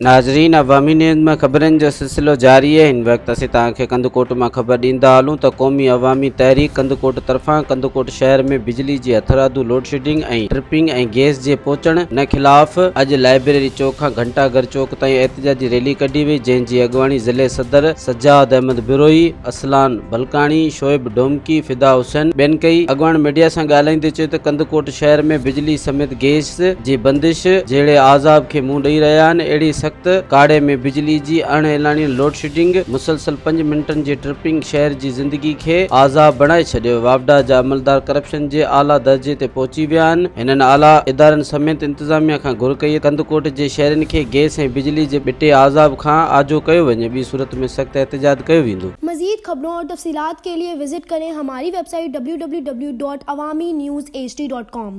ناظرين عوامي نيوز مان خبرن جو سلسلو جاري آهي هن وقت اسين توهان کي ڪنڌڪوٽ مان خبر ڏيندا هلون ته قومي عوامي تحريڪ ڪنڌڪوٽ طرفان ڪنڌڪوٽ شهر ۾ بجلي جي هٿرادو لوڊشيڊنگ ۽ ٽرپنگ ۽ گيس جي پهچڻ نه خلاف اڄ لائبريري چوڪ کان گهنٽا گهر چوڪ تائين احتجاجي ريلي ڪڍي وئي جنهن جي اڳواڻي ضلعي صدر سجاد احمد بروهي، اصلان بلڪاڻي، شعيب ڊومڪي، فدا حسين ٻين ڪئي. اڳواڻ ميڊيا سان ڳالهائيندي چيو ته ڪنڌڪوٽ شهر ۾ بجلي سميت گيس جي بندش جهڙي عذاب کي منهن ڏئي رهيا آهن، اهڙي سخت ڪاڙهي ۾ بجلي جي اڻ اعلانيل لوڊشيڊنگ، مسلسل پنج منٽن جي ٽرپنگ شهر جي زندگي کي عذاب بڻائي ڇڏيو، واپڊا جا عملدار ڪرپشن جي اعليٰ درجي تي پهچي ويا آهن، هنن اعليٰ ادارن سميت انتظاميا کان گهر ڪئي ته ڪنڌڪوٽ جي شهرين کي گيس ۽ بجلي جي ٻٽي عذاب کان آجو ڪيو وڃي، ٻي صورت ۾ سخت احتجاج ڪيو ويندو. مزيد خبرون اور تفصيلات ڪي ليي وزٽ ڪرين ھماري web site www.awamiNewsHD.com.